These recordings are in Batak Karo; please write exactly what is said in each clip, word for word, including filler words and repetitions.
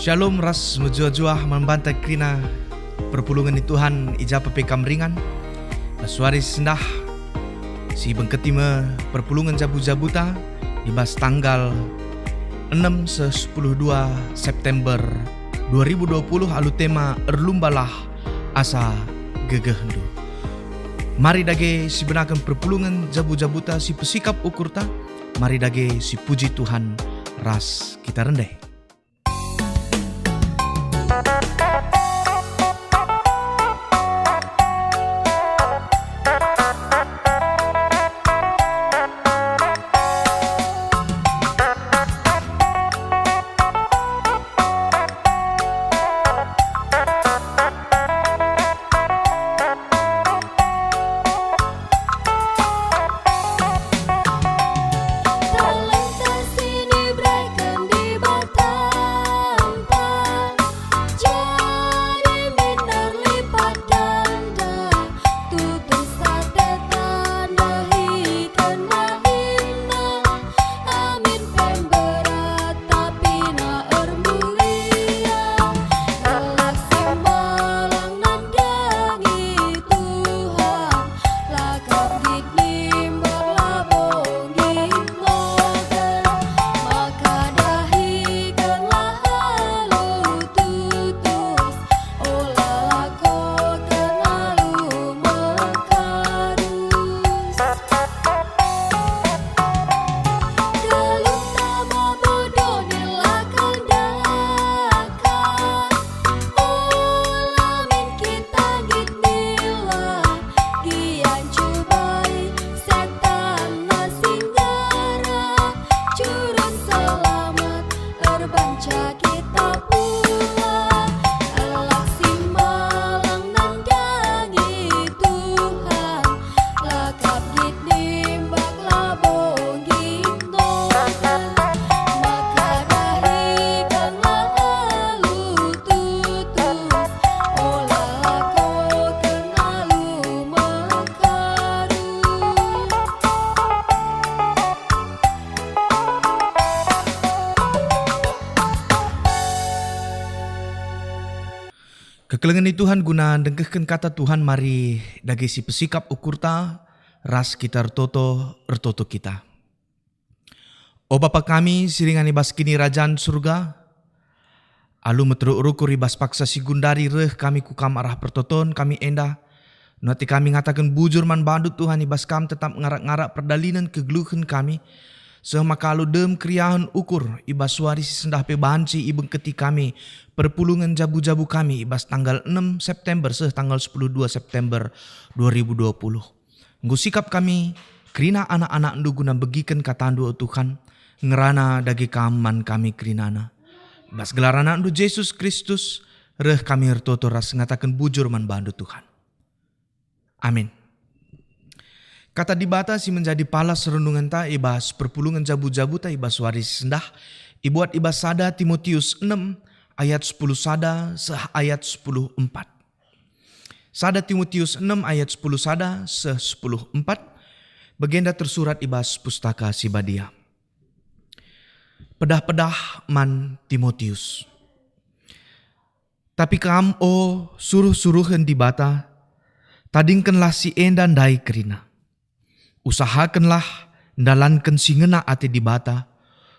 Shalom ras mejuah-juah man banta kerina perpulungen ni Tuhan i ja pe kam ringan. Bas wari si sendah, sibengketi me perpulungen jabu-jabuta i bas tanggal enem seh sepuluh dua September dua ribu dua puluh alu tema Erlumbalah Asa Gegehndu. Mari dage sibenaken perpulungen jabu-jabuta si pesikap ukurta, mari dage sipuji Tuhan ras kita rende. Talenta si nibereken Dibata empat, jadi min erlipat ganda, tutus ate tandahiken dahinna, amin pe mberat tapi na ermulia, gelah si malang nandangi Tuhan. Lakap git nimbak labo nggit noken, maka dahikenlah alu tutus, ola lakoken alu mekarus. Geluh tama bodo nilaka ndaka, ola min kita git nila, gia ncubai setan na si ngara, juru selamat erbanca kita pulang. Gelah si malang nandangi Tuhan, lakap git nimbak labo nggit noken, maka dahikenlah alu tutus, ola lakoken alu mekarus. Kekelengen ni Tuhan guna ndengkehken kata Tuhan, mari dage sipesikap ukurta ras kita ertoto, ertoto kita. O Bapa kami si ringan i bas Kinirajan Surga, alu meteruk rukur i bas paksa si gundari reh kami ku Kam arah pertoton kami enda. Nuati kami ngataken bujur man bandu Tuhan, i bas Kam tetap ngarak-ngarak perdalinen kegeluhen kami, seh maka alu dem keriahen ukur i bas wari si sendah pe banci ibengketi kami perpulungen jabu-jabu kami i bas tanggal enem September seh tanggal sepuluh dua September dua ribu dua puluh. Enggo sikap kami kerina anak-anakndu guna mbegiken katandu, o Tuhan, ngerana dage Kam man kami kerinana. I bas gelar anakndu Jesus Kristus, reh kami ertoto ras ngataken bujur man bandu, Tuhan. Amin. Kata Dibata si menjadi palas renungenta i bas perpulungen jabu-jabuta i bas wari si sendah, ibuat i bas sada Timotius enem ayat sepuluh sada seh ayat sepuluh empat. Sada Timotius enem ayat sepuluh sada seh sepuluh empat, bagenda tersurat i bas Pustaka Si Badia. Pedah-pedah man Timotius. Tapi kam, o suruh-suruhen Dibata, tadingkenlah si enda ndai kerina. Usahakenlah ndalanken si ngena ate Dibata,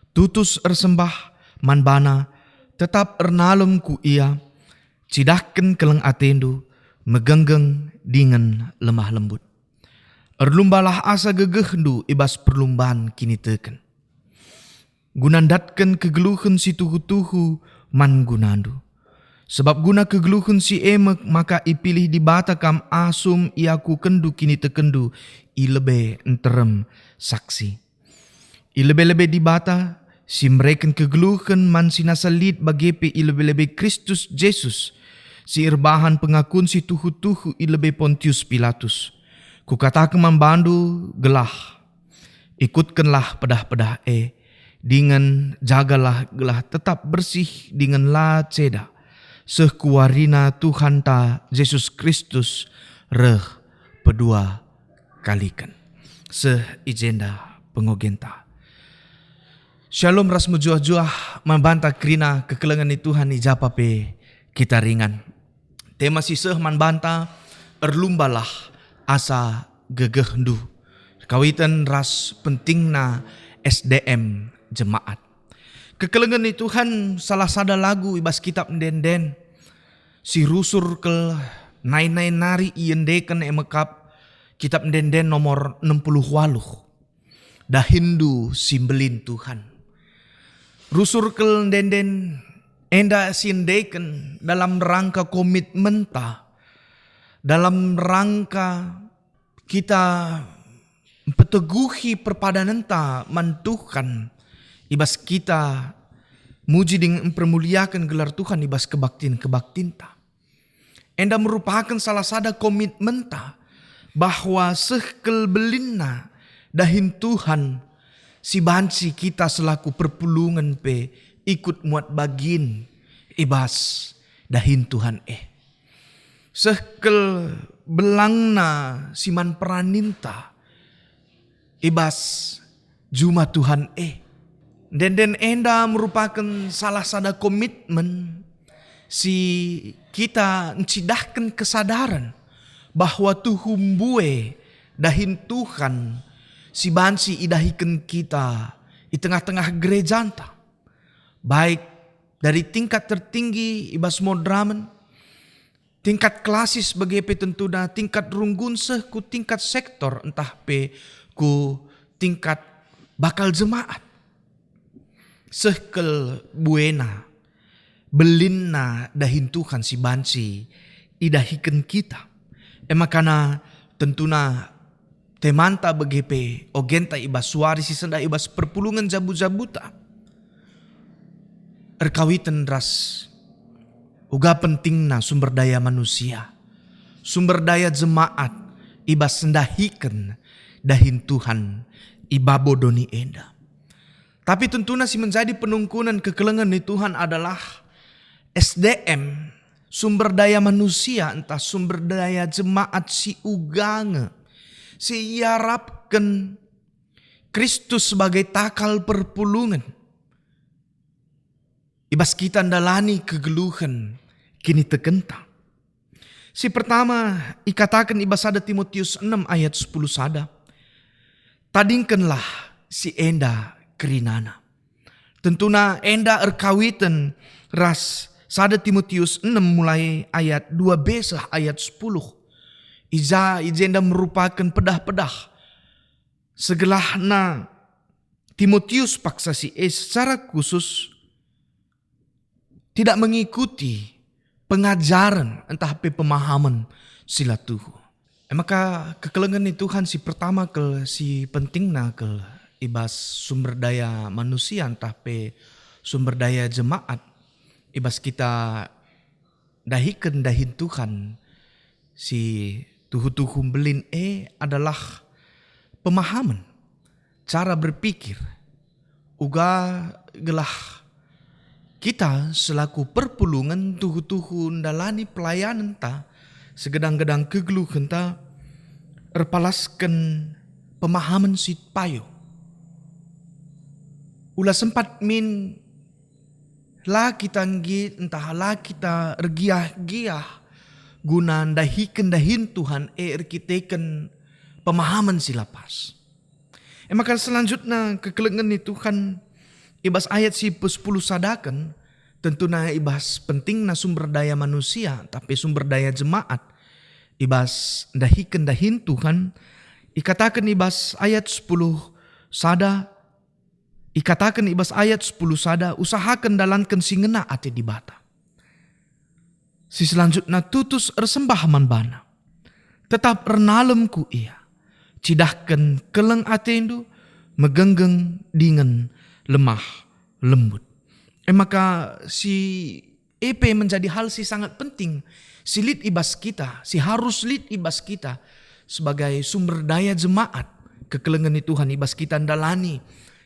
tutus ersembah man baNa, tetap ernalem ku Ia, cidahken keleng atendu, megenggeng dingen lemah lembut. Erlumbalah asa gegehndu i bas perlumban kiniteken, guna ndatken kegeluhen si tuhu-tuhu man gunandu. Sabap guna kegeluhen si e me maka ipilih Dibata kam asum iakukenndu kinitekenndu i lebe nterem saksi. I lebe-lebe Dibata, si mereken kegeluhen man si nasa lit, bage pe i lebe-lebe Kristus Jesus, si erbahan pengakun si tuhu-tuhu i lebe Pontius Pilatus. Kukataken man bandu, gelah ikutkenlah pedah-pedah e, dingen jagalah gelah tetap bersih dingen la ceda, seh ku warina Tuhanta Jesus Kristus reh pedua kaliken. Seh i jenda pengogenta. Shalom ras mejuah-juah man banta kerina kekelengen ni Tuhan i japa pe kita ringan. Tema si seh man banta, erlumbalah asa gegehndu. Kawiten ras pentingna S D M jemaat. Kekelengen ni Tuhan salah sada lagu i bas kitab ende-enden si rusur kel nai-nai nari iendeken e mekap kitab ende-enden nomor enam puluh waluh. Dahinndu si mbelin Tuhan. Rusur kel ende-enden enda siendeken dalam rangka komitmenta, dalam rangka kita mpeteguhi perpadanenta man Tuhan, i bas kita muji dingen mpermuliaken gelar Tuhan i bas kebaktin-kebaktinta. Enda merupaken salah sada komitmenta bahwa seh kel belinna dahin Tuhan si banci kita selaku perpulungen pe ikut muat bagin i bas dahin Tuhan e. Seh kel belangna si man peraninta i bas juma Tuhan e. Ende-enden enda merupaken salah sada komitmen si kita ncidahken kesadaren bahwa tuhu mbue dahin Tuhan si banci idahiken kita i tengah-tengah gerejanta, baik dari tingkat tertinggi i bas Modramen, tingkat klasis bage pe tentuna, tingkat runggun seh ku tingkat sektor ntah pe ku tingkat bakal jemaat. Seh kel buena, belinna dahin Tuhan si banci idahiken kita. E makana tentuna temanta bage pe ogenta i bas suari si sendah i bas perpulungen jabu-jabuta. Erkawiten ras uga pentingna sumber daya manusia, sumber daya jemaat i bas ndahiken dahin Tuhan i babo doni enda. Tapi tentuna si menjadi penungkunen kekelengen ni Tuhan adalah S D M, sumber daya manusia ntah sumber daya jemaat si uga nge, si iarapken Kristus sebagai takal perpulungen. I bas kita ndalani kegeluhen kinitekenta. Si pertama, ikataken i bas sada Timotius enem ayat sepuluh sada, "Tadingkenlah si enda kerinana." Tentuna enda erkawiten ras sada Timotius enem mulai ayat dua b seh ayat sepuluh. I ja, i jenda merupaken pedah-pedah. Segelahna Timotius paksa si e secara khusus tidak mengikuti pengajaren ntah pe pemahamen si la tuhu. E maka kekelengen ni Tuhan si pertama kel si pentingna kel i bas sumber daya manusia ntah pe sumber daya jemaat i bas kita dahiken dahin Tuhan si tuhu-tuhu mbelin e adalah pemahamen, cara berpikir, uga gelah kita selaku perpulungen tuhu-tuhu ndalani pelayanenta segedang-gedang kegeluhenta erpalasken pemahamen si payo. Ula sempat min la kita nggit ntah la kita ergiah-giah guna ndahiken dahin Tuhan e erkiteken pemahamen si la pas. E maka selanjutna kekelengen ni Tuhan i bas ayat si pesepuluh sadaken, tentuna i bas pentingna sumber daya manusia, tapi sumber daya jemaat i bas ndahiken dahin Tuhan, ikataken i bas ayat sepuluh sada, ikataken i bas ayat sepuluh sada, "Usahaken dalanken si ngena ate Dibata." Si selanjutna tutus ersembah man bana. Tetap ernalem ku ia. Cidahken keleng atendu, megenggeng dingen lemah lembut. E maka si e pe menjadi hal si sangat penting, si lit i bas kita, si harus lit i bas kita sebagai sumber daya jemaat, kekelengen ni Tuhan i bas kita ndalani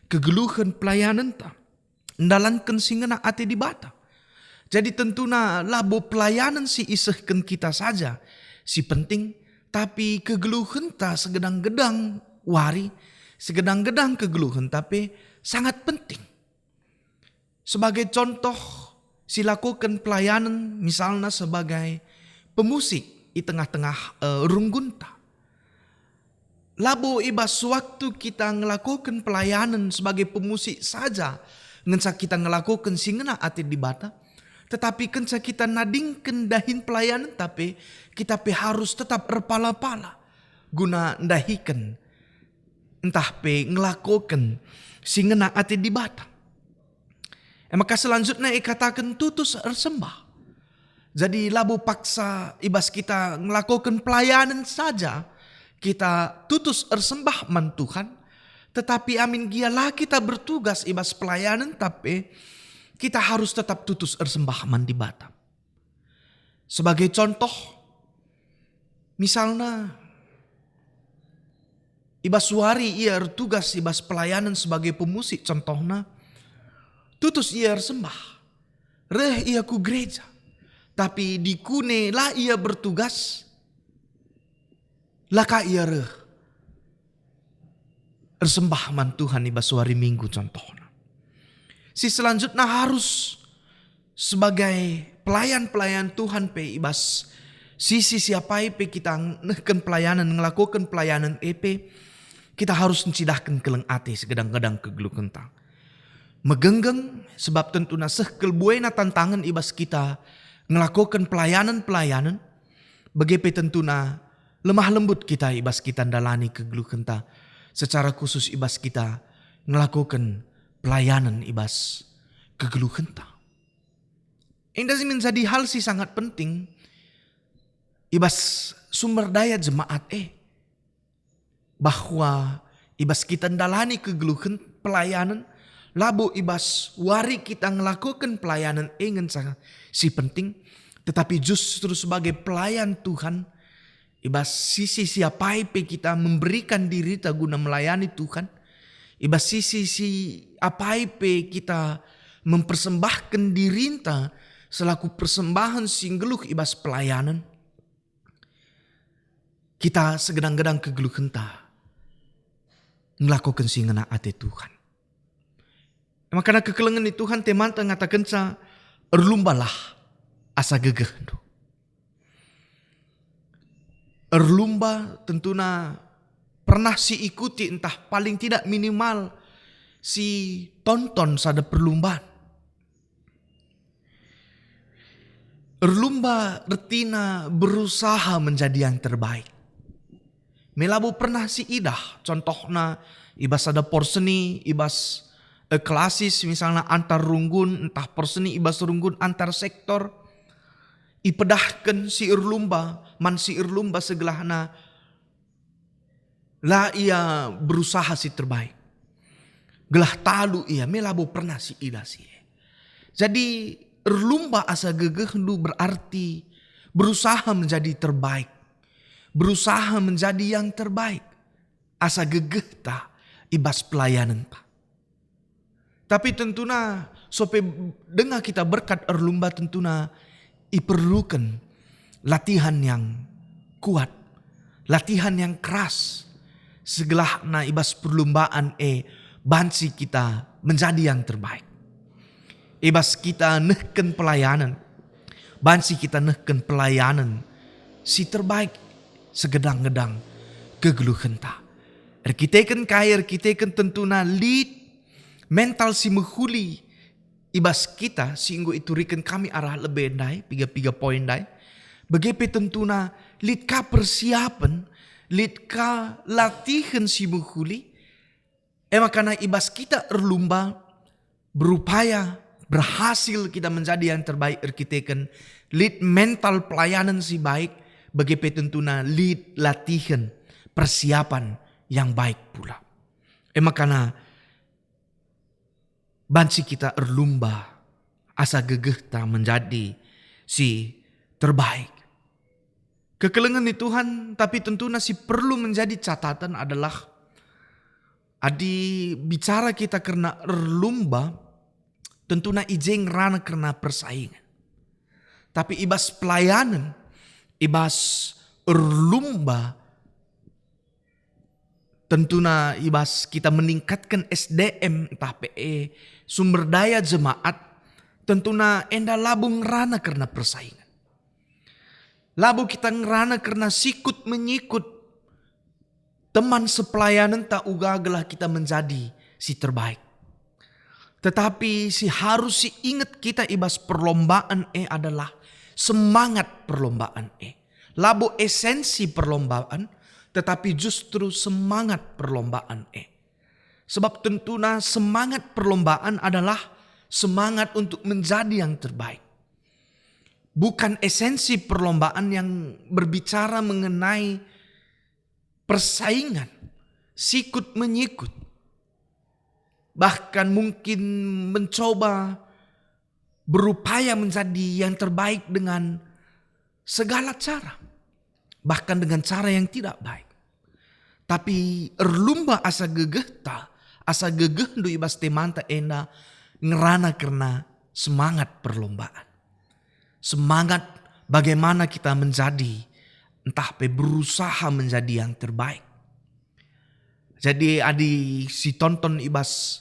kegeluhen pelayanenta, ndalanken si ngena ate Dibata. Jadi tentuna labo pelayanen si isehken kita saja si penting, tapi kegeluhenta segedang-gedang wari, segedang-gedang kegeluhenta pe sangat penting. Sebagai contoh, silakoken pelayanen misalna sebagai pemusik i tengah-tengah, eh, runggunta. Labo i bas waktu kita ngelakoken pelayanen sebagai pemusik saja ngenca kita ngelakoken si ngena ate Dibata, tetapi kenca kita nadingken dahin pelayanenta pe, kita pe harus tetap erpala-pala guna ndahiken ntah pe ngelakoken si ngena ate Dibata. E maka selanjutna ikataken tutus ersembah. Jadi labo paksa i bas kita ngelakoken pelayanen saja kita tutus ersembah man Tuhan, tetapi amin gia la kita bertugas i bas pelayanen, tapi kita harus tetap tutus ersembah man Dibata. Sebagai contoh, misalna, i bas wari ia ertugas i bas pelayanan sebagai pemusik, contohna, tutus ia ersembah, reh ia ku gereja, tapi dikune la ia bertugas, la ka ia reh ersembah man Tuhan i bas wari Minggu, contohna. Si selanjutna harus sebagai pelayan-pelayan Tuhan pe i bas sisi si apai pe kita nehken pelayanan, ngelakoken pelayanan e pe, kita harus ncidahken keleng ate segedang-gedang kegeluhenta. Megenggeng, sebab tentuna seh kal buena tantangen i bas kita ngelakoken pelayanan-pelayanan, bage pe tentuna lemah lembut kita i bas kita ndalani kegeluhenta, secara khusus i bas kita ngelakoken pelayanan i bas kegeluhenta. Enda si menjadi hal si sangat penting i bas sumber daya jemaat e, bahwa i bas kita ndalani kegeluhen pelayanen, labo i bas wari kita ngelakoken pelayanen e ngenca si penting, tetapi justru sebagai pelayan Tuhan, i bas sisi si apai pe kita memberikan dirita guna melayani Tuhan, i bas sisi si apai pe kita mempersembahken dirinta selaku persembahen si nggeluh i bas pelayanen, kita segedang-gedang kegeluhenta ngelakoken si ngena ate Tuhan. Makana kekelengen ni Tuhan temanta ngatakenca, "Erlumbalah asa gegehndu." Erlumba tentuna pernah si ikuti, ntah paling tidak minimal si tonton sada perlumban. Erlumba ertina berusaha menjadi yang terbaik. Me labo pernah si idah, contohna i bas sada porseni, i bas, eh, klasis misalna antar runggun, ntah porseni i bas runggun antar sektor, ipedahken si erlumba man si erlumba segelahna la ia berusaha si terbaik. Gelah talu ia, me labo pernah si idah si e. Jadi, erlumba asa gegehndu berarti berusaha menjadi terbaik. Berusaha menjadi yang terbaik. Asa gegehta i bas pelayanenta. Tapi tentuna, sope denga kita berkat erlumba, tentuna iperluken latihan yang kuat, latihan yang keras, segelahna i bas perlumbaan e banci kita menjadi yang terbaik. I bas kita nehken pelayanen, banci kita nehken pelayanen si terbaik segedang-gedang kegeluhenta. Erkiteken kai? Erkiteken tentuna lit mental si mehuli i bas kita si enggo ituriken kami arah lebe ndai, piga-piga poin ndai. Bage pe tentuna lit ka persiapen, lit ka latihen si mehuli. E makana i bas kita erlumba, berupaya, berhasil kita menjadi yang terbaik erkiteken lit mental pelayanan si baik, bage pe tentuna lit latihen, persiapan yang baik pula. E makana banci kita erlumba asa gegehta menjadi si terbaik. Kekelengen ni Tuhan, tapi tentuna si perlu menjadi catatan adalah adi bicara kita kerna erlumba, tentuna i je ngerana kerna persaingan. Tapi i bas pelayanen, i bas erlumba, Tentuna i bas kita meningkatken S D M ntah pe e sumber daya jemaat, tentuna enda labo ngerana kerna persaingan. Labo kita ngerana kerna sikut menyikut teman sepelayanenta uga gelah kita menjadi si terbaik. Tetapi si harus si inget kita i bas perlombaan e adalah semangat perlombaan e. Labo esensi perlombaan, tetapi justru semangat perlombaan e. Sebab tentuna semangat perlombaan adalah semangat untuk menjadi yang terbaik. Bukan esensi perlombaan yang berbicara mengenai persaingan, sikut menyikut, bahkan mungkin mencoba berupaya menjadi yang terbaik dengan segala cara, bahkan dengan cara yang tidak baik. Tapi erlumba asa gegehta, asa gegehndu i bas temanta enda ngerana kerna semangat perlombaan. Semangat bagaimana kita menjadi, ntah pe berusaha menjadi yang terbaik. Jadi adi si tonton i bas,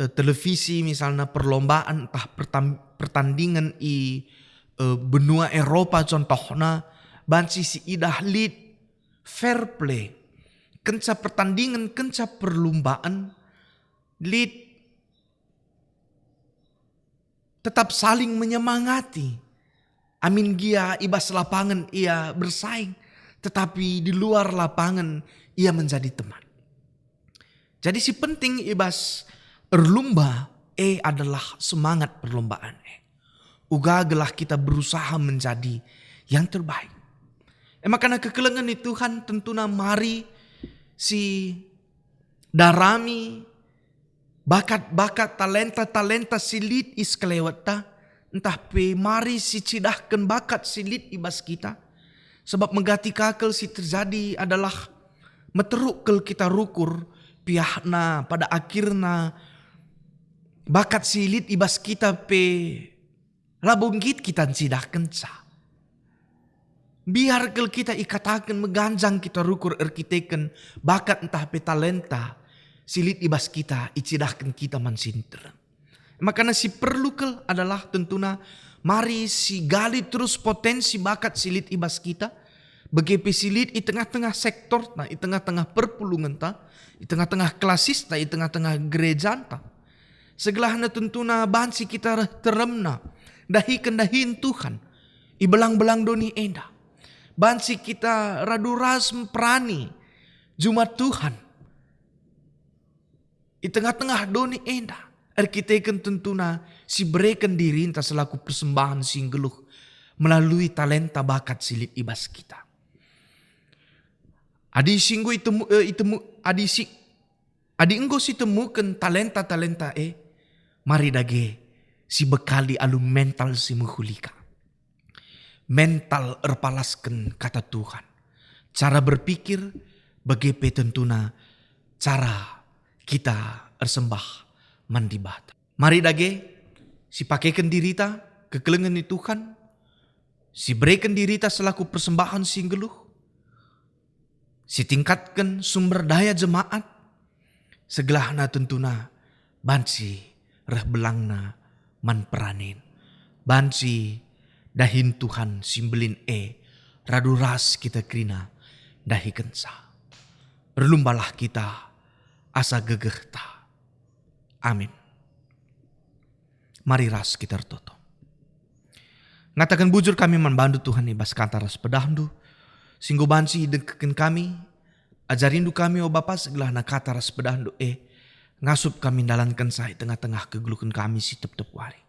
eh, televisi misalna perlombaan ntah pertam-, pertandingan i, eh, benua Eropa contohna, banci si idah lit fair play. Kenca pertandingan, kenca perlumbaan, lit tetap saling menyemangati. Amin gia i bas lapangan ia bersaing, tetapi di luar lapangan ia menjadi teman. Jadi si penting i bas erlumba e adalah semangat perlombaan e. Uga gelah kita berusaha menjadi yang terbaik. E maka kekelengen ni Tuhan tentuna mari si darami bakat-bakat, talenta-talenta si lit i sekelewetta, ntah pe mari si cidahken bakat si lit i bas kita. Sebab megati ka kal si terjadi adalah meteruk kal kita rukur, piahna pada akhirna bakat si lit i bas kita pe labo nggit kita ncidahkenca. Biar kal kita ikataken meganjang kita rukur erkiteken bakat ntah pe talenta si lit i bas kita icidahken kita man si nterem. Makana si perlu kal adalah tentuna mari sigali terus potensi bakat si lit i bas kita, bage pe si lit i tengah-tengah sektorta, i tengah-tengah perpulungenta, i tengah-tengah klasista, i tengah-tengah gerejanta. Segelahna tentuna banci kita reh teremna, dahiken dahin Tuhan, i belang-belang doni enda. Banci kita radu ras mperani juma Tuhan i tengah-tengah doni enda, erkiteken tentuna si bereken dirinta selaku persembahan si nggeluh melalui talenta bakat si lit i bas kita. Adi si enggo itemu, eh, itemu, adi si, adi enggo sitemuken talenta-talenta e, mari dage sibekali alu mental si mehulika. Mental erpalasken kata Tuhan. Cara berpikir, bage pe tentuna cara kita ersembah man Dibata. Mari dage, sipakeken dirita kekelengen ni Tuhan, sibereken dirita selaku persembahan si nggeluh, sitingkatken sumber daya jemaat, segelahna tentuna banci reh belangna man peranin. Banci dahin Tuhan si mbelin e radu ras kita kerina ndahikenca. Erlumbalah kita asa gegehta. Amin. Mari ras kita ertoto. Ngataken bujur kami man bandu, Tuhan, i bas kata ras pedahndu, si enggo banci idengkehken kami. Ajarindu kami, o Bapa, segelahna kata ras pedahndu e ngasup kami ndalankenca i tengah-tengah kegeluhen kami si tep-tep wari.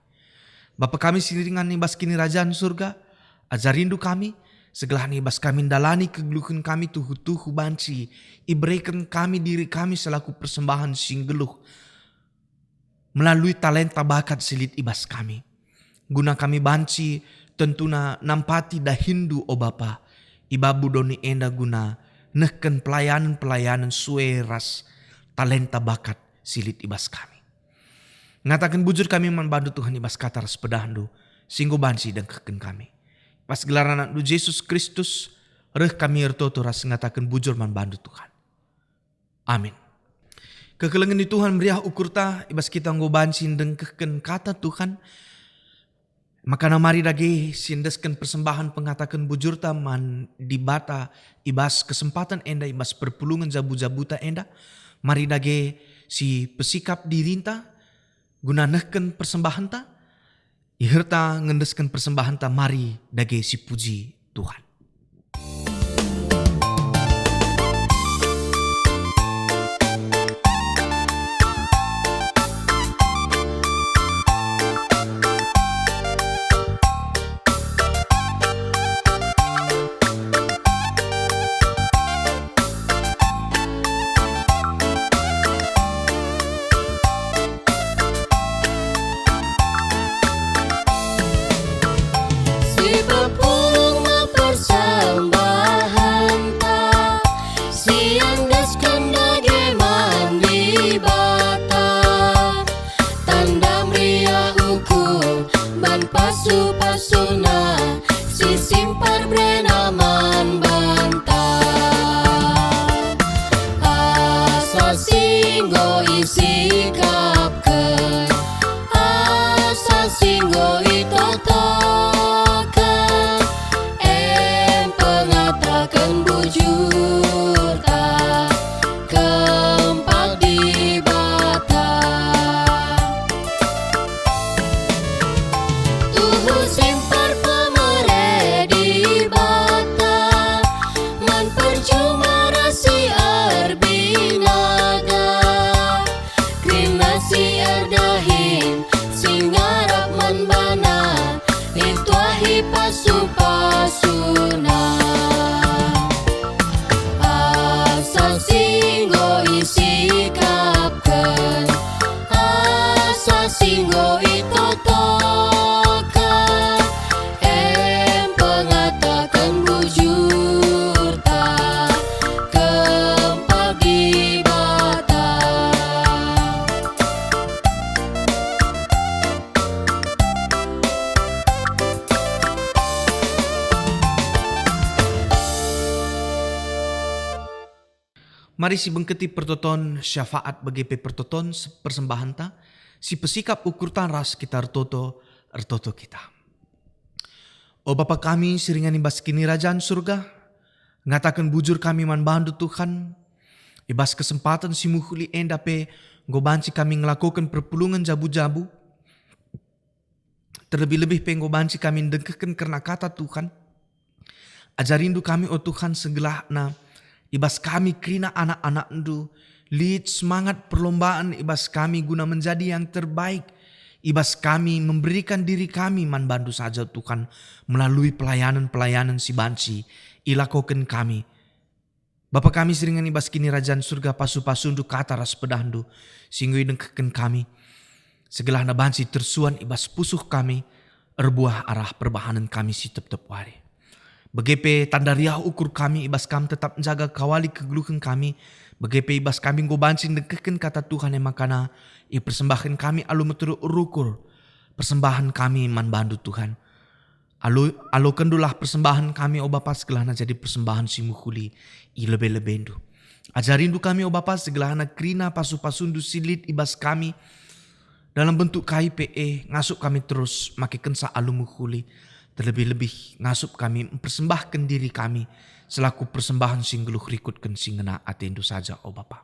Bapa kami si ringan i bas Kinirajan Surga, ajarindu kami, segelahna i bas kami ndalani kegeluhen kami tuhu-tuhu banci ibereken kami diri kami selaku persembahan si nggeluh melalui talenta bakat si lit i bas kami. Guna kami banci tentuna nampati dahinNdu, o Bapa, i babo doni enda guna nehken pelayanen-pelayanen sue ras talenta bakat si lit i bas kami. Ngataken bujur kami man bandu, Tuhan, i bas kata ras pedahndu si enggo banci idengkehken kami. Pas gelar AnakNdu Jesus Kristus, reh kami ertoto ras ngataken bujur man bandu, Tuhan. Amin. Kekelengen ni Tuhan meriah ukurta i bas kita enggo banci ndengkehken kata Tuhan. Makana mari dage siendesken persembahen pengataken bujurta man Dibata i bas kesempaten enda, i bas perpulungen jabu-jabuta enda. Mari dage sipesikap dirinta guna nehken persembahenta, iherta ngendesken persembahenta, mari dage sipuji Tuhan. Si pepung me persembahenta, si endesken dage man Dibata. Tanda meriah ukur ban pasu-pasuna, si simpar berena man banta. Asa si enggo isikapken, asa si enggo itotoken, em pengataken bujurta kempak Dibata. Tuhu simpar pemere Dibata, man perjumara si erbinaga, kerina si erdahin, si ngarap man bana, ituahi pasu-pasuna. Asa si enggo isikapken, asa si enggo itotoken, em pengataken bujurta kempak Dibata. Mari sibengketi pertoton syafaat bage pe pertoton se-, persembahenta, sipesikap ukurta ras kita ertoto, ertoto kita. O Bapa kami si ringan i bas Kinirajan Surga, ngataken bujur kami man bandu Tuhan, i bas kesempaten si mehuli enda pe enggo banci kami ngelakoken perpulungen jabu-jabu, terlebih-lebih pe enggo banci kami ndengkehken kerna kata Tuhan. Ajarindu kami, o Tuhan, segelahna i bas kami kerina anak-anakndu lit semangat perlombaan i bas kami guna menjadi yang terbaik i bas kami memberikan diri kami man bandu saja, Tuhan, melalui pelayanan-pelayanan si banci ilakoken kami. Bapa kami si ringan i bas Kinirajan Surga, pasu-pasundu, kata ras pedahndu si enggo idengkehken kami, segelahna banci tersuan i bas pusuh kami, erbuah arah perbahanen kami si tep-tep wari. Bage pe tanda riah ukur kami i bas Kam tetap njaga kawali kegeluhen kami, bage pe i bas kami enggo banci ndengkehken kata Tuhan, e makana ipersembahken kami alu meteruk rukur persembahen kami man bandu, Tuhan. Alo-, alokendulah persembahen kami, o Bapa, segelahna jadi persembahen si mehuli i lebe-lebendu. Ajarindu kami, o Bapa, segelahna kerina pasu-pasundu si lit i bas kami, dalam bentuk kai pe e, ngasup kami terus makekenca alu mehuli, terlebih-lebih ngasup kami mpersembahken diri kami selaku persembahen si nggeluh rikutken si ngena atendu saja, o Bapa.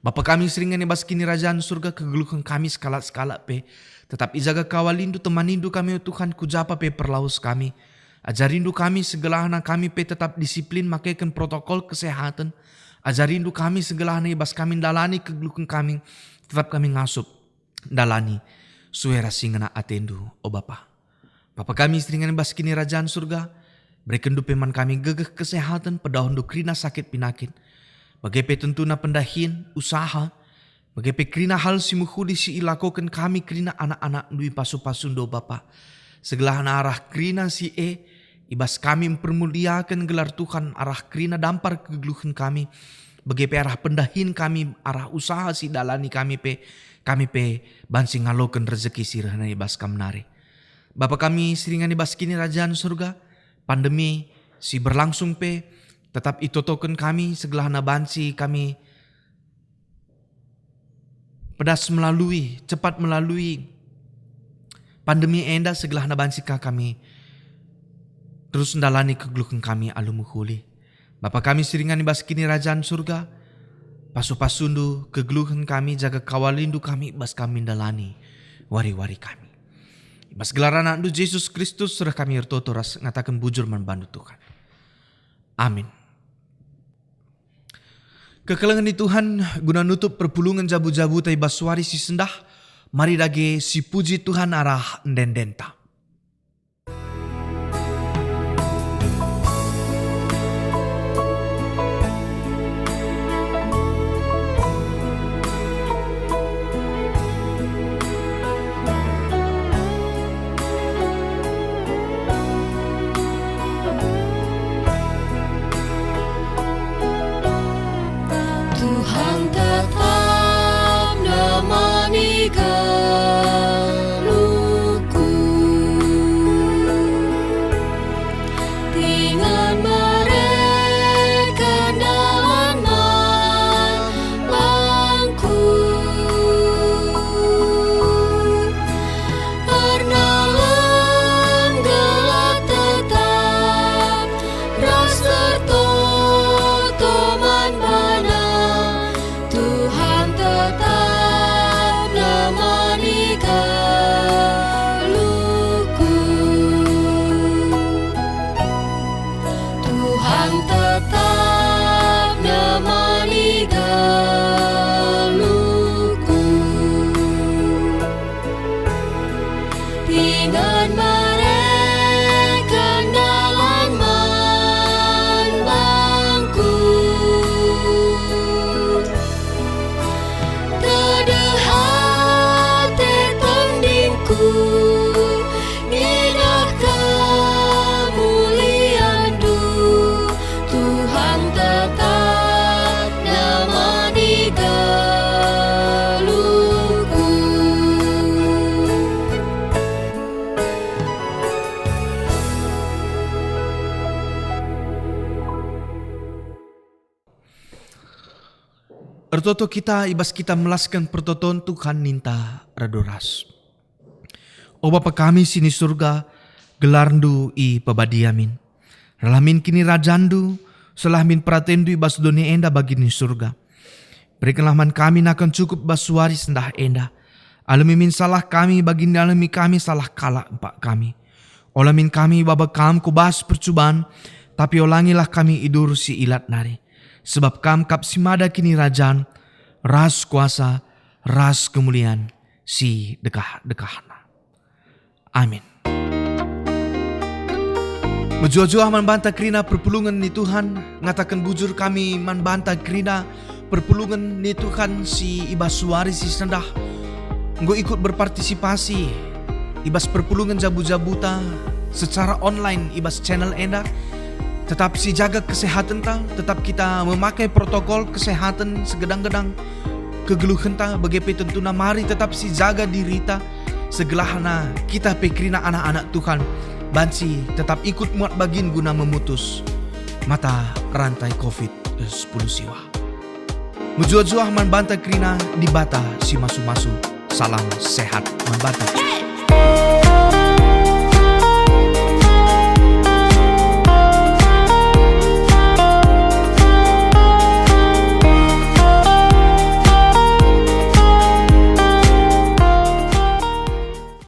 Bapa kami si ringan i bas Kinirajan Surga, kegeluhen kami sekalak-sekalak pe tetap ijaga kawalindu, temanindu kami, o Tuhan, ku japa pe perlawes kami. Ajarindu kami segelahna kami pe tetap disiplin makeken protokol kesehaten. Ajarindu kami segelahna i bas kami ndalani kegeluhen kami, tetap kami ngasup ndalani sue ras si ngena atendu, o Bapa. Bapa kami si ringan i bas Kinirajan Surga, berekenndu pe man kami gegeh kesehaten, pedauhndu kerina sakit pinakit, bage pe tentuna pendahin, usaha, bage pe kerina hal si mehuli si ilakoken kami kerina anak-anakndu i pasu-pasundu, o Bapa. Segelahna arah kerina si e, i bas kami mpermuliaken gelar Tuhan, arah kerina dampar kegeluhen kami, bage pe arah pendahin kami, arah usaha si idalani kami pe, kami pe banci ngaloken rezeki si rehna i bas Kam nari. Bapa kami si ringan i bas Kinirajan Surga, pandemi si berlangsung pe tetap itotoken kami, segelahna banci kami pedas melalui, cepat melalui pandemi enda, segelahna banci ka kami terus ndalani kegeluhen kami alu mehuli. Bapa kami si ringan i bas Kinirajan Surga, pasu-pasundu kegeluhen kami, jaga kawalindu kami bas kami ndalani wari-wari kami. I bas gelar AnakNdu Jesus Kristus, seh kami ertoto ras ngataken bujur man bandu, Tuhan. Amin. Kekelengen ni Tuhan, guna nutup perpulungen jabu-jabuta i bas wari si sendah, mari dage sipuji Tuhan arah ende-endenta. Tuhan tetap nemani geluhku. Ingan mereken dalan man bangku. Pernah lam gelap tetap ras tertoto man bana. Tuhan tetap nemani geluhku. Tuhan tetap nemani geluhku. Ingan mereken dalan man bangku. Tedeh ate tendingku, ngidah kemulianNdu. Tuhan tetap nemani geluhku. Ertoto kita i bas kita melasken pertoton Tuhan ninta radu ras. O Bapa kami si ni Surga, gelarNdu ipebadia min. Rehlah min kinirajanNdu, sehlah min peratenNdu i bas doni enda bagi ni Surga. Berekenlah man kami nakan cukup bas wari sendah enda. Alemi min salah kami bagi nalemi kami salah kalak empak kami. Ola min kami baba Kam ku bas percuban, tapi olangilah kami i duhur si ilat nari. Sebab Kam kap si mada kinirajan, ras kuasa, ras kemulian si dekah-dekahna. Amin. Mejuah-juah man banta kerina perpulungen ni Tuhan, ngataken bujur kami man banta kerina perpulungen ni Tuhan si i bas wari si sendah enggo ikut berpartisipasi i bas perpulungen jabu-jabuta secara online i bas channel enda. Tetap sijaga kesehatenta, tetap kita memakai protokol kesehatan segedang-gedang kegeluhenta, bage pe tentuna mari tetap sijaga dirita, segelahna kita pe kerina anak-anak Tuhan banci tetap ikut muat bagin guna memutus mata rantai covid sepuluh siwa. Mejuah-juah man banta kerina Dibata si masu-masu. Salam sehat man banta.